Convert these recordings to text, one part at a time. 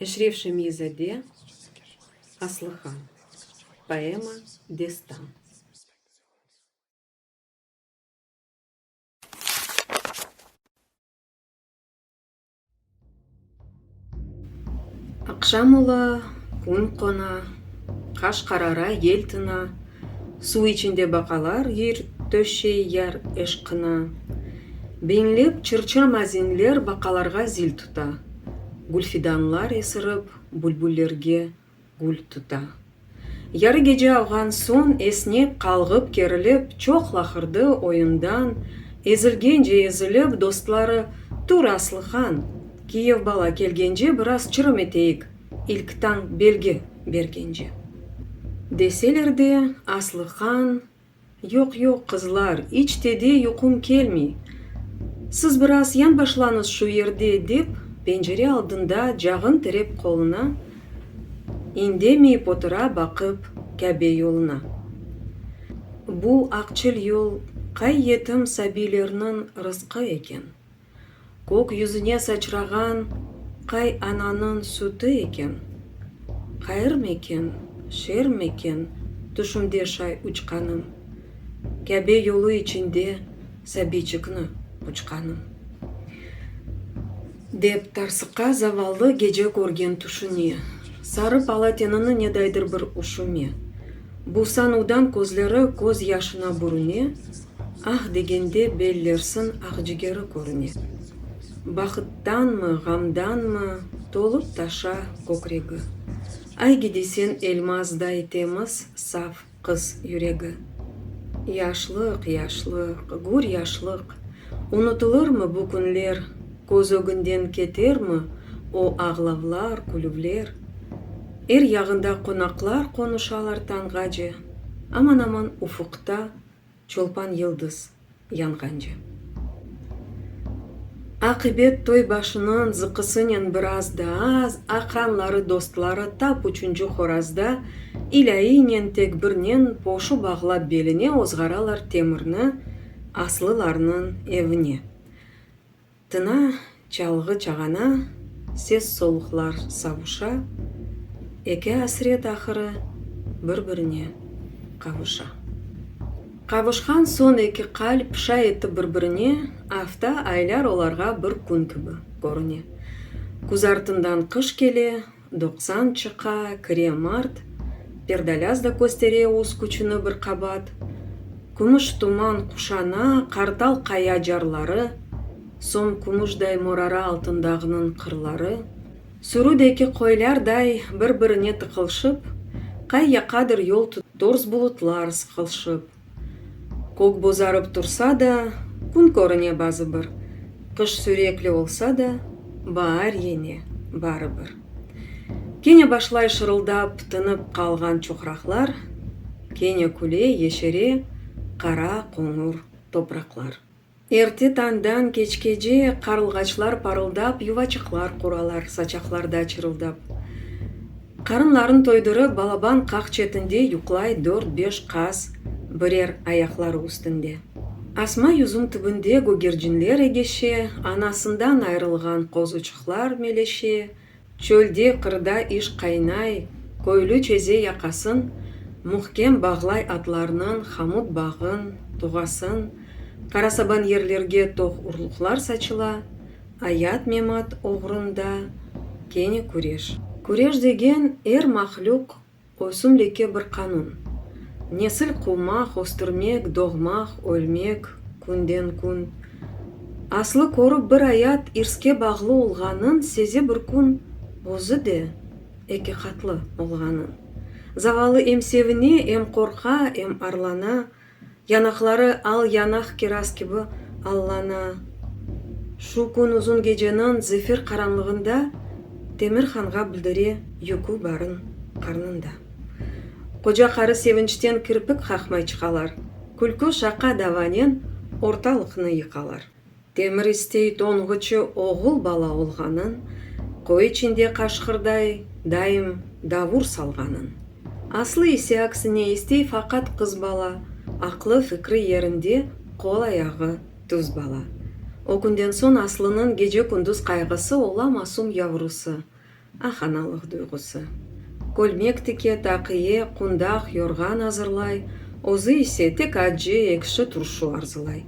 Eşref Şemyi-zade, Aslıhan. Poema, destan. Aqşam ola, kün qona, qaş qarara, yel tına, Suv içinde baqalar yır töşey yar eşqına. Biñlep çır-çır mazinler baqalarğa zil tuta, Gülfidanlar esirip bülbüllerge gül tuta. Yarı gece avğan soñ, esnep, qalğıp, kerilip, çoq laqırdı oyundan, ezilgence ezilip, dostları, Tur, Aslıhan, kiyev bala kelgence biraz çırım eteyik, ilk tañ belgi bergence. Deseler de, Aslıhan, Yoq, yoq, qızlar, iç te de yuqum kelmey. Siz biraz yanbaşlañız şu yerde, dep, pencere aldında cağın tirep qoluna, indemeyip otura baqıp Kâbe yoluna. Bu aqçil yol qay yetim sabiylerniñ rızqı eken? Kök yüzüne saçrağan qay ananıñ sütü eken? Hayırmeken, şermeken tüşümde şay uçqanım, Kâbe yolu içinde sabiyçikni quçqanım? Dep tarsıqa zavallı gece körgen tüşüne, Sarıp ala tenini nedaydır bir üşüme. Buvsanuvdan közleri köz yaşına bürüne, Ah degende bellersin aqcigeri körüne. Bahıttanmı, ğamdanmı tolıp taşa kökregi, Ay gidisen elmazday temiz, saf qız yüregi. Yaşlıq, yaşlıq, gür yaşlıq, unutılırmı bu künler, Köz ögünden ketermi o ağlavlar, külüvler? Er yağında qonaqlar qonuşalar tañğace, Aman-aman ufuqta çolpan yıldız yanğance. Aqibet toy başınıñ zıqısınen biraz daa aqranları, dostları tap üçünci horazda ilâiynen, tekbirnen poşu bağlap beline ozğaralar Temirni Aslılarnıñ evine. Tına, çalğı çağana, ses-soluqlar savuşa, eki asret ahırı bir-birine qavuşa. Qavuşqan soñ eki qalp şay etip bir-birine, afta, aylar olarğa bir kün kibi körüne. Küz artından qış kele, 90 çıqa, kire mart, perdalâz da köstere öz küçüni bir qabat, kümüş tuman quşana qartal qaya carları, soñ kümüşday morara altın dağnıñ qırları, sürüdeki qoylarday bir-birine tıqılşıp, qay yaqadır yol tors bulutlar sıqılşıp. Kök bozarıp tursa da, kün körüne bazı bir, Qış sürekli olsa da, baar yene barı bir. Kene başlay şırıldap tınıp qalğan çoqraqlar, Kene küle, yeşere qara qoñur topraqlar. Erte tañdan keçkece qarılğaçlar parıldap yuvaçıqlar quralar saçaqlarda çırıldap. Qarınların toydurıp balaban qaq çetinde yuqlay dört-beş qaz birer ayaqları üstünde. Asma yüzüm tübünde gögercinler egeşe, anasından ayrılğan qozuçıqlar meleşe, Çölde, qırda iş qaynay, köylü çeze yaqasın, Muhkem bağlay atlarnıñ hamut bağın, tuğasın, Qarasaban yerlerge toq urluqlar saçıla, Ayat-memat oğrunda kene küreş. Küreş degen er mahlüq Ösümlikke bir qanun. Nesil quvmaq, östürmek, doğmaq, ölmek, künden kün. Aslı körip bir ayat irske bağlı olğanın seze bir kün özü de ekiqatlı olğanın. Zavallı em sevine, em qorqa, em arlana, Yanaqları al yanaq kiraz kibi allana. Şu kün uzun geceniñ zifir qaranlığında Temir hanğa bildire yükü barın qarnında. Qoca qarı sevinçten kirpik qaqmay çıqalar, külkü-şaqa davanen ortalıqnı yıqalar. Temir istey tonğuçı oğul bala olğanın, Qoy içinde qaşqırday daim davur salğanın. Aslı ise aksine istey faqat qız bala, Aqlı, fikri yerinde, qol-ayağı tüz bala. O künden soñ Aslınıñ gece-kündüz qayğısı ola masum yavrusı. Ah, analıq duyğusı! Kölmek tike, taqiye, qundaq, yorğan azırlay, özü ise tek accı, ekşi turşu arzılay.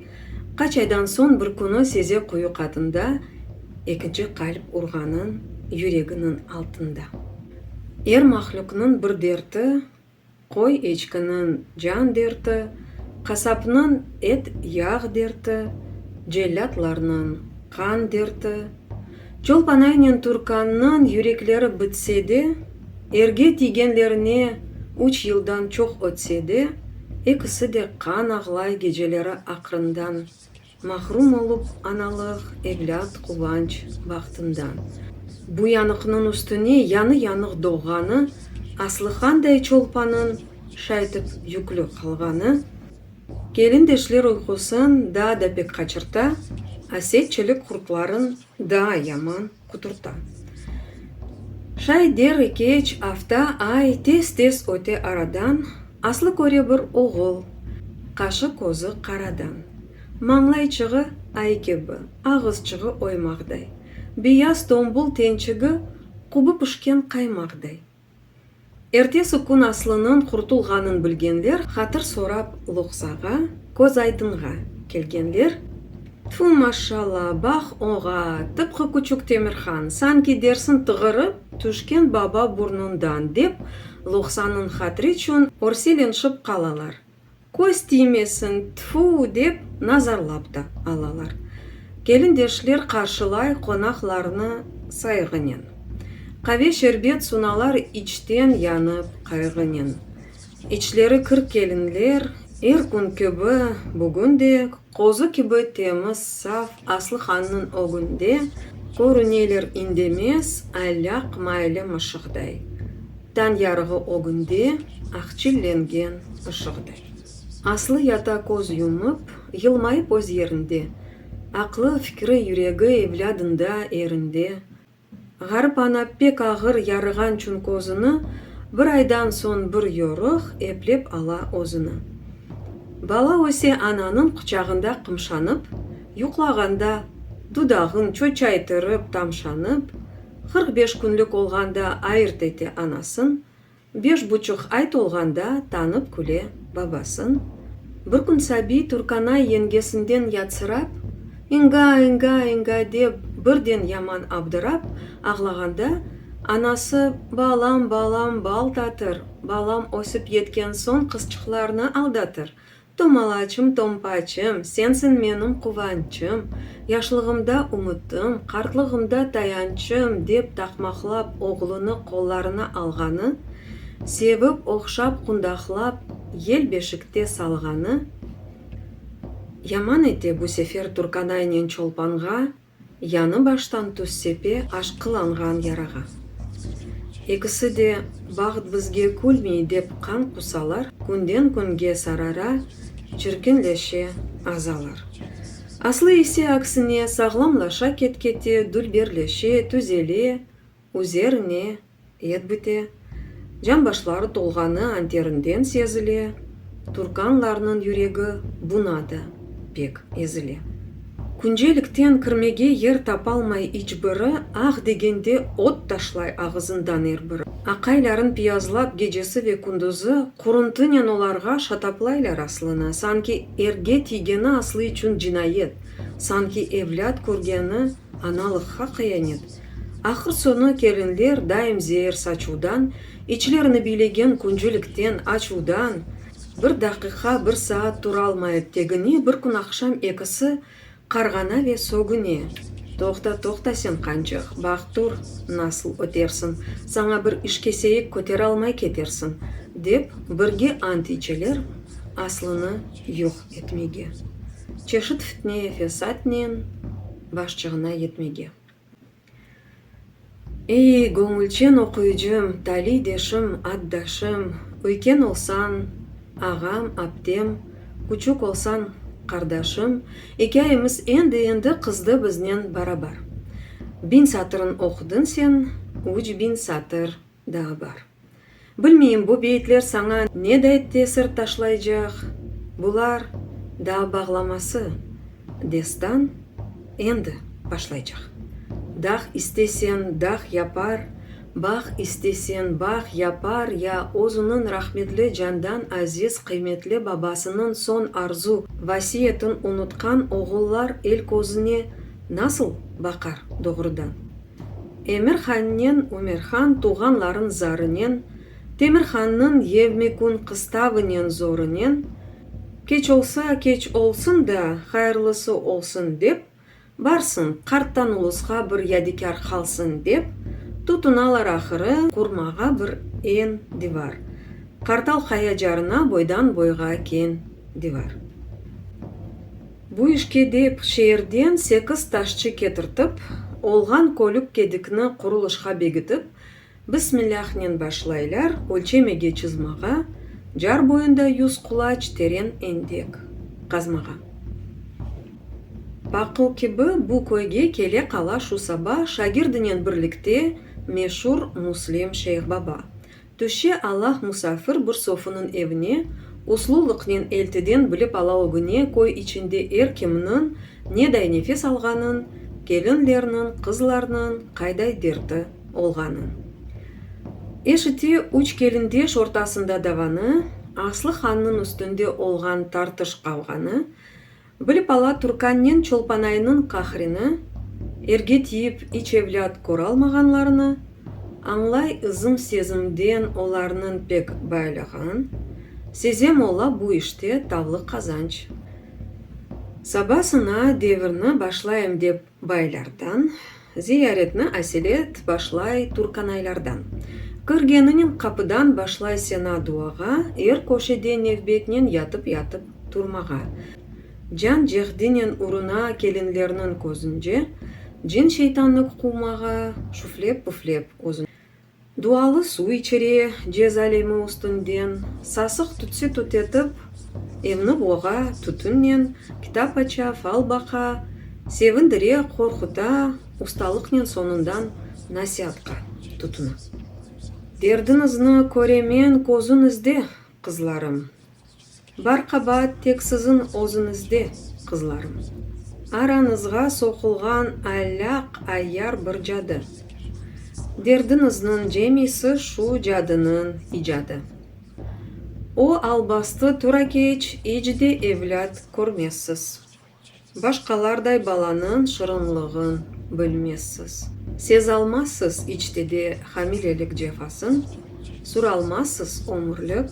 Qaç aydan soñ bir künü seze quyu qatında ekinci qalp urğanın yüreginiñ altında. Er mahlüqnıñ bir derti, Qoy-eçkiniñ can derti, qasapnıñ et-yağ derti, cellâtlarnıñ qan derti, Çolpanaynen Turkannıñ yürekleri bitse de, erge tiygenlerine üç yıldan çoq ötse de, ekisi de qan ağlay geceleri aqrından, mahrum olıp analıq, evlât quvanç bahtından. Bu yanıqnıñ üstüne yañı-yanıq doğğanı, Aslıhanday Çolpanıñ şaytip yüklü qalğanı, kelindeşler uyqusın daa da pek qaçırta, asetçilik qurtların daa yaman quturta. Şay der ekeç, afta, ay tez-tez öte aradan, Aslı köre bir oğul, qaşı-közü qaradan. Mañlayçığı ay kibi, ağızçığı oymaqday, Beyaz tombul tençigi qubu pişken qaymaqday. Ertesi kün Aslınıñ qurtulğanın bilgenler hatır sorap Loqsağa, Közaydınğa kelgenler, Tfu, maşşalla, baq oña, tıpqı küçük Temirhan, sanki dersiñ tığırıp tüşken baba burnundan, dep, Loqsanıñ hatri içün örselenşip qalalar. Köz tiymesin, tfu, dep nazarlap da alalar. Kelindeşler qarşılay qonaqlarnı sayğınen. Qave-şerbet sunalar içten yanıp qayğınen. İçleri kir kelinler, er kün kibi, bugün de qozu kibi temiz, saf Aslıhannıñ ögünde körüneler indemez allâq maylı mışıqday, tañ yarığı ögünde aqçillengen ışıqday. Aslı yata köz yumıp, yılmayıp öz yerinde, aqlı, fikri, yüregi evlâdında, erinde. Ğarip ana pek ağır yarığan çün közüni bir aydan soñ bir yoruq eplep ala özüni. Bala öse ananıñ quçağında qımşanıp, yuqlağanda dudağın çoçaytırıp tamşanıp, 45 künlük olğanda ayırt ete anasın, Beş buçuq ay tolğanda tanıp küle babasın. Bir kün sabiy Turkanay yengesinden yatsırap, İnga, inga, inga dep birden yaman abdırap ağlağanda, anası, Balam, balam, bal tatır, balam ösip yetken soñ qızçıqlarnı aldatır, Tomalaçım, tompaçım, sensiñ menim quvançım, yaşlığımda ümütim, qartlığımda tayançım, dep taqmaqlap oğlunı qollarına alğanı, sevip, ohşap, qundaqlap, yel beşikte salğanı, yaman ete bu sefer Turkanaynen Çolpanğa, Yañı baştan tuz sepe aşqılanğan yarağa. Ekisi de baht bizge külmey dep qan qusalar, künden künge sarara, çirkinleşe azalar. Aslı ise aksine sağlamlaşa ket-kete, dülberleşe, tüzele, üzerine Et bite, canbaşları tolğanı anterinden sezile, turkanlarnıñ yüregi buna da pek ezile. Küncelikten kirmege yer tapalmay iç biri, ah degende ot taşlay ağızından er biri. Aqayların piyazlap gecesi ve kündüzi, quruntınen olarğa şataplaylar aslını, sanki erge tiygeni aslı içün cinayet, sanki evlât körgeni analıqqa qıyanet. Ahır-soñu kelinler daim zeer saçuvdan, içlerini biylegen küncülikten, açuvdan, bir daqiqa, bir saat turalmayıp tegine bir kün aqşam ekisi qarğana ve sögüne, Toqta, toqta sen, qançıq, baq tur, nasıl ötersiñ, saña bir iş keseyik köteralmay ketersiñ, dep birge ant içeler Aslını yoq etmege, çeşit fitne, fesatnen başçığına yetmege. Ey, göñülçen oquyıcım, taliydeşim, addaşım, üyken olsañ, ağam, aptem, küçük olsañ, qardaşım, ikâyemiz endi-endi qızdı biznen barabar. Biñ satırın oqudıñ sen, 3000 satır daa bar. Bilmeyim, bu beyitler saña neday tesir taşlaycaq, bular daa bağlaması, destan endi başlaycaq. Dağ istesen, dağ yapar. Baq istesen, baq, yapar ya özüniñ rahmetli candan aziz, qıymetli babasınıñ soñ arzu, vasiyetin unutqan oğullar el közüne nasıl baqar doğrudan? Emir hannen Ümer han tuvğanlarıñ zarınen, Temir hannıñ yevmi kün qıstavınen zorunen, keç olsa, keç olsun da, hayırlısı olsun dep, Barsın, qarttan ulusqa bir yadikâr qalsın dep, tutunalar ahırı qurmağa bir en divar. Qartal qaya carına boydan-boyğa keñ divar. Bu işke dep şeerden sekiz taşçı ketirtip, olğan kölük-kedikni qurulışqa begitip, Bismillâhnen başlaylar ölçemege çızmağa, car boyunda yuz qulaç teren endek qazmağa. Paqıl kibi bu köyge kele qala şu saba şagirdinen birlikte meşur Müslim Şeyh-Baba. Tüşe Allah musafir bir sofunıñ evine, uslulıqnen eltiden bilip ala ögüne köy içinde er kimniñ neday nefes alğanın, kelinlerniñ, qızlarnıñ qayday derti olğanın. Eşite üç kelindeş ortasında davanı, Aslı hannıñ üstünde olğan tartış-qavğanı, bilip ala Turkannen Çolpanaynıñ qahrini, erge tiyip iç evlât köralmağanlarını, añlay ızım-sezimden olarnıñ pek baylığın, seze molla bu işte tavlı qazanç. Sabasına devirni başlayım dep Baylardan, ziyaretni aselet başlay turkanaylardan. Kirgeninen qapıdan başlay sena duağa, er köşede nevbetnen yatıp-yatıp turmağa. Can cehdinen uruna kelinlerniñ közünce, cin-şeytannı quvmağa, şüflep-püflep özünce. Dualı suv içire cez alemi üstünden, sasıq tütse tütetip, evni boğa tütünnen, kitap aça, fal baqa, sevindire, qorquta, ustalıqnen soñundan nasiatqa tutuna. Derdiñizni köremen közüñizde, qızlarım. Bar qabaat tek siziñ özüñizde, qızlarım. Arañızğa soqulğan allâq ayyar bir cadı. Derdiñizniñ cemisi şu cadınıñ icadı. O albastı tura-keç iç de evlât körmezsiz. Başqalarday balanıñ şırınlığın bilmezsiz. Sezalmazsız iç de hamilelik cefasın, Suralmazsız ömürlik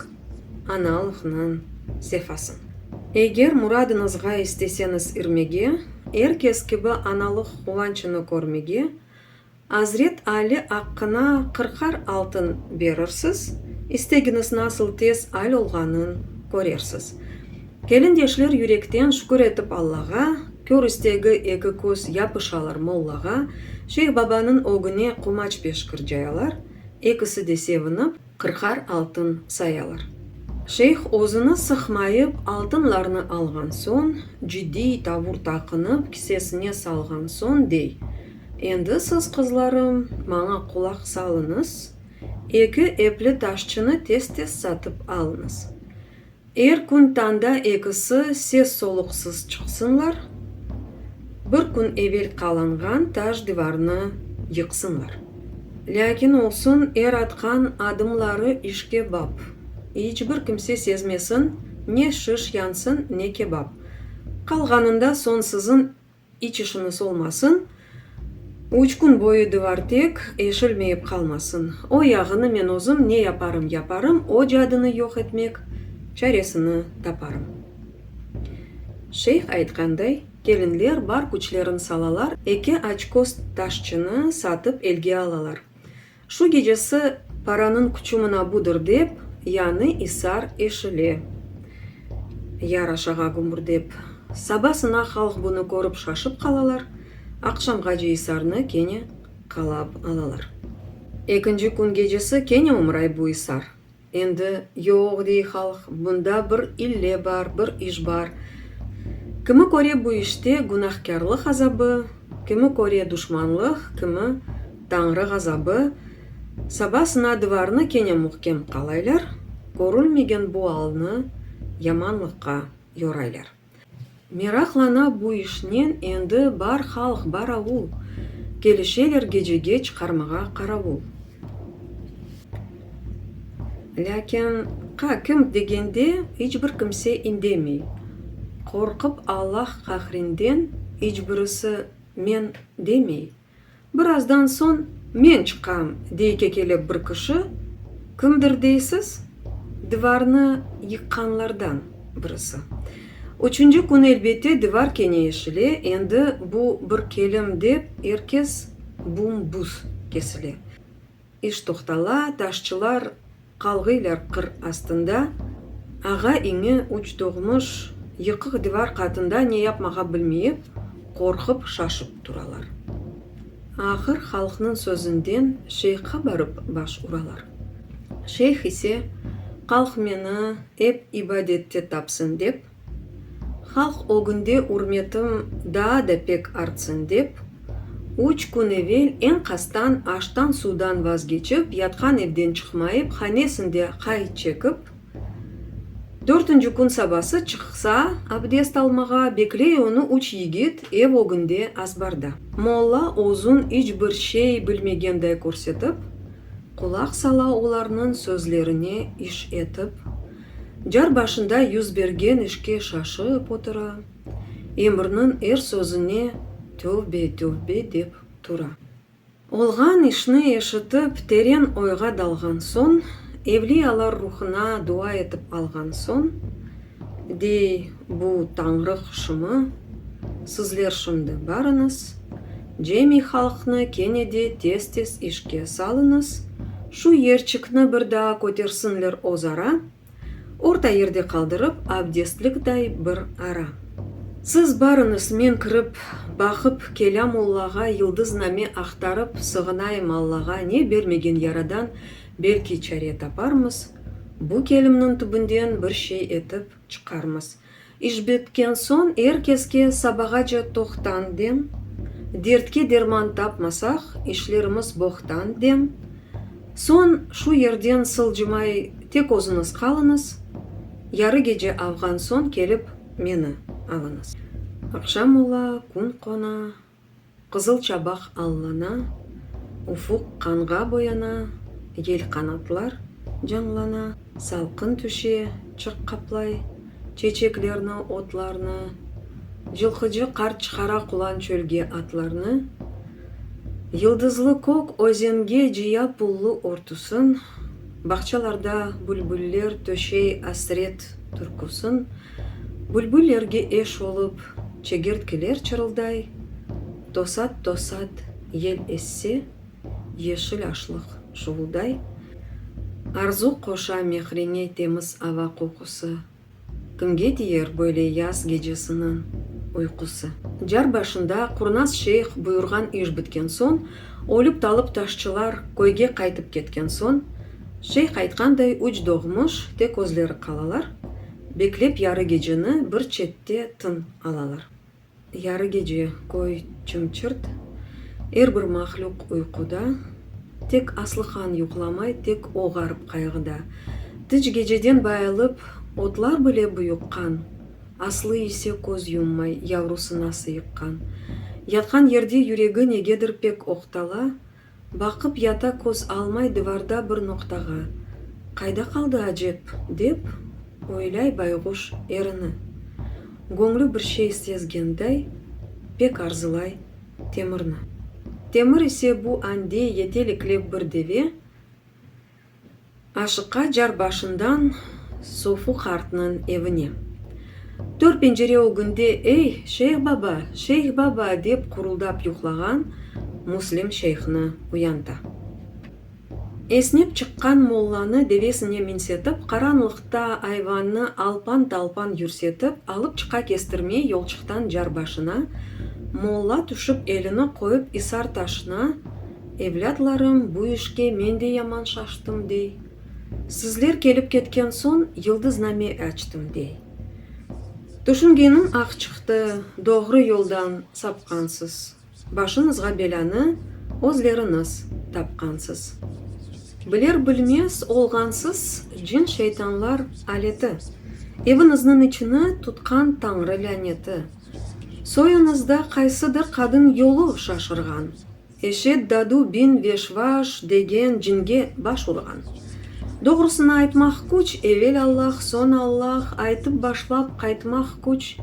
analıqnıñ sefasın. Eger muradıñızğa isteseñiz irmege, Er kes kibi analıq quvançını körmege, Azret Ali aqqına qırqar altın berirsiz, istegiñiz nasıl tez al olğanın körersiz. Kelindeşler yürekten şükür etip Allağa, kör istegi eki köz yapışalar mollağa, Şeyh babanıñ ögüne qumaç peşkir cayalar, ekisi de sevinip, qırqar altın sayalar. Şeyh özüni sıqmayıp altınlarnı alğan soñ, ciddiy tavur taqınıp kisesine salğan soñ dey, Endi siz, qızlarım, maña qulaq salıñız, eki epli taşçını tez-tez satıp alıñız. Er kün tañda ekisi ses-soluqsız çıqsınlar, bir kün evel qalanğan taş divarnı yıqsınlar. Lâkin olsun er atqan adımları işke bap, iç bir kimse sezmesin ne şiş yansın, ne kebap. Qalğanında soñ siziñ İç işiñiz olmasın, üç kün boyu dıvar tek eşilmeyip qalmasın. O yağını men özüm ne yaparım, yaparım, o cadını yoq etmek çaresini taparım. Şeyh aytqanday, kelinler bar küçlerin salalar, eki açköz taşçını satıp elge alalar. Şu gecesi paranıñ küçü mına budır dep, yañı isar eşile. Yar aşağa gümbürdep. Sabasına halq bunı körip şaşıp qalalar, aqşamğace isarnı kene qalap alalar. Ekinci kün gecesi kene omray bu isar. Endi, yoq, dey halq, bunda bir ille bar, bir iş bar. Kimi köre bu işte günahkârlıq azabı, kimi köre duşmanlıq, kimi Tañrı ğazabı. Sabasına dıvarnı kene muhkem qalaylar, körülmegen bu alnı yamanlıqqa yoraylar. Meraqlana bu işnen endi bar halq, bar avul, Kelişeler gecege çıqarmağa qaravul. Lâkin qa kim degende iç bir kimse indemey. Qorqıp Allah qahrinden iç birisi men demey. Birazdan soñ men çıqam, dey kekelep bir kişi, kimdir deysiz? Divarnı yıqqanlardan birisi. Üçünci kün elbette divar kene eşile, endi bu bir kelim dep er kes bum-buz kesile. İş toqtala, taşçılar qalğıylar qır astında, ağa-ini, üç doğmuş, yıqıq divar qatında ne yapmağa bilmeyip, qorqıp şaşıp turalar. Ahır halqnıñ sözünden şeyhqa barıp baş uralar. Şeyh ise, Qalq meni ep ibadette tapsın dep, Halq ögünde ürmetim daa da pek artsın dep, üç kün evel eñqastan aştan-suvdan vazgeçip, yatqan evden çıqmayıp, hanesinde qay çekip, dörtünci kün sabası çıqsa abdest almağa, bekley onı üç yigit ev ögünde azbarda. Molla özün iç bir şey bilmegenday körsetip, qulaq sala olarnıñ sözlerine iş etip, Car başında yüz bergen işke şaşıp otura, emirniñ er sözüne tövbe, tövbe dep tura. Olğan işni eşitip, teren oyğa dalğan soñ, evliyalar ruhuna dua etip alğan soñ, dey, bu Tañrı hışımı, sizler şimdi barıñız, cemi halqnı kene de tez-tez işke salıñız, şu yerçikni bir daa kötersinler özara, orta yerde qaldırıp abdestlikday bir ara. Siz barıñız, men kirip, baqıp kelâmullağa yıldızname aqtarıp sığınayım Allağa ne bermegen Yaradan belki çare taparmız, bu kelimniñ tübünden bir şey etip çıqarmız. İş bitken soñ er keske sabağace toqtan deñ, dertke derman tapmasaq, işlerimiz boqtan deñ. Soñ şu yerden sılcımay tek özüñiz qalıñız, yarı gece avğan soñ kelip meni alıñız. Aqşam ola, kün qona, Qızıl çabaq allana, Ufuq qanğa boyana, Yelqanatlar cañlana, Salqın tüşe, çıq qaplay Çeçeklerni, otlarnı, Cılqıcı qart çıqara Qulan çölge atlarnı, Yıldızlı kök özenge Cıya pullu örtüsin, Bağçalarda bülbuller Töşey asret türküsin, Bülbullerge eş olıp, Çegertkiler çırılday, Tosat-tosat yel esse, Yeşil aşlıq şuvulday. Arzu qoşa mehriñe Temiz ava qoqusı, Kimge tiyer böyle yaz gecesiniñ uyqusı? Car başında qurnaz şeyh buyurğan iş bitken soñ, ölip-talıp taşçılar köyge qaytıp ketken soñ, şeyh aytqanday üç doğmuş tek özleri qalalar, Beklep yarı geceni bir çette tın alalar. Yarı gece köy çım-çırt, er bir mahlüq uyquda, Tek Aslıhan yuqlamay, tek o ğarip qayğıda. Tıç geceden bayılıp, otlar bile buyuqqan, Aslı ise köz yummay, yavrusına sıyıqqan. Yatqan yerde yüregi negedir pek oqtala, Baqıp yata köz almay dıvarda bir noqtağa. Qayda qaldı acep? dep, oylay bayğuş erini. Göñlü bir şey sezgenday, pek arzılay Temirni. Temir ise bu ande yeteliklep bir deve, Aşıqa car başından Sofu qartnıñ evine. Tör pencere ögünde, Ey, şeyh baba, şeyh baba! dep quruldap yuqlağan Müslim şeyhni uyanta. Esnep çıqqan mollanı devesine minsetip, qaranlıqta ayvannı alpan-talpan yürsetip alıp çıqa kestirmey yolçıqtan car başına, molla tüşip elini qoyıp isar taşına, Evlâtlarım, bu işke men de yaman şaştım, dey. Sizler kelip ketken soñ yıldızname açtım, dey. Tüşüngenim aq çıqtı, doğru yoldan sapqansız, başıñızğa belânı özleriñiz tapqansız. Biler-bilmez olğansız cin-şeytanlar aleti, eviñizniñ içini tutqan Tañrı lâneti. Soyuñızda qaysıdır qadın yolu şaşırğan. Eşet dadu bin veşvaş degen cinge baş urğan. Doğrusını aytmaq küç, evel Allah, soñ Allah, aytıp başlap qaytmaq küç,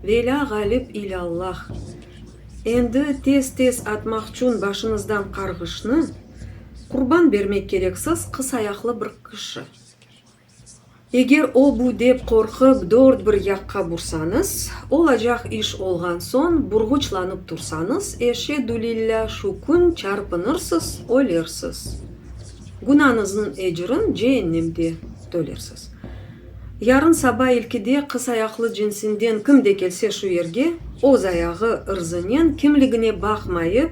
velâ ğalip ilâllah. Endi tez-tez atmaqçün başıñızdan qarğışnı, qurban bermek kereksiz qısayaqlı bir kişi. Eger o-bu dep qorqıp dört bir yaqqa bursañız, olacaq iş olğan soñ burğuçlanıp tursañız, eşedülillâ şu kün çarpınırsız, ölersiz. Günañıznıñ ecrin ceennemde tölersiz. Yarın saba ilkide qız ayaqlı cinsinden kim de kelse şu yerge, öz ayağı ırzınen kimligine baqmayıp,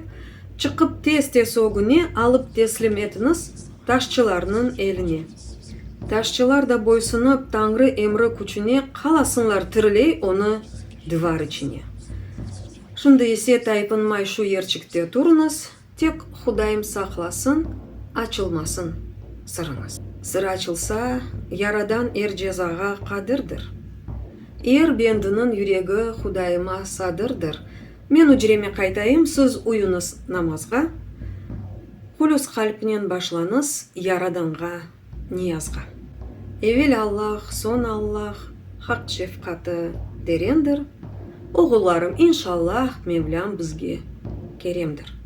çıqıp tez-tez ögüne alıp teslim etiñiz taşçılarnıñ eline. Taşçılar da boysunıp Tañrı emri küçüne qalasınlar tiriley onı divar içine. Şimdi ise taypınmay şu yerçikte turuñız, Tek Hudayım saqlasın, açılmasın sırıñız. Sır açılsa, Yaradan er cezağa qadirdir. Er bendiniñ yüregi Hudayıma sadırdır. Men ücreme qaytayım, siz uyuñız namazğa, Hulüs qalpnen başlañız Yaradanğa niyazğa. Evel Allah, soñ Allah, Haq şefqatı derendir, Oğullarım, inşallah, Mevlâm bizge keremdir.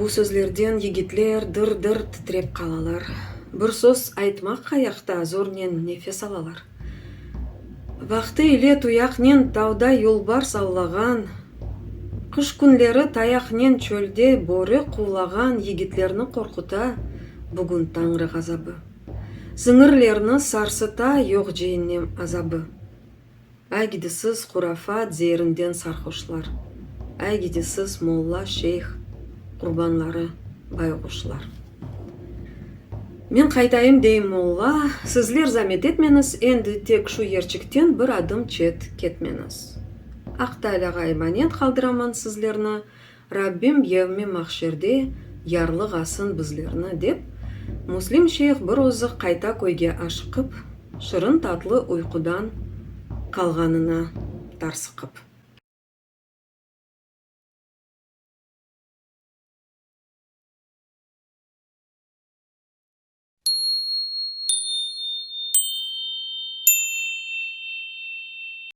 Bu sözlerden yigitler dır-dır titrep qalalar, bir söz aytmaq qayaqta zornen nefes alalar. Vaqtı ile tuyaqnen tavda yolbars avlağan, qış künleri tayaqnen çölde börü quvlağan yigitlerni qorquta bugün Tañrı ğazabı. Siñirlerni sarsıta yoq ceennem azabı. Ay gidi siz hurafat zeerinden sarhoşlar, Ay gidi siz molla, şeyh qurbanları bayğuşlar. Men qaytayım, dey molla, sizler zamet etmeñiz, endi tek şu yerçikten bir adım çet ketmeñiz. Aq Taalâğa emanet qaldıraman sizlerni, Rabbim yevmi mahşerde yarlığasın bizlerni, dep, Müslim şeyh bir özü qayta köyge aşıqıp, şırın-tatlı uyqudan qalğanına tarsıqıp.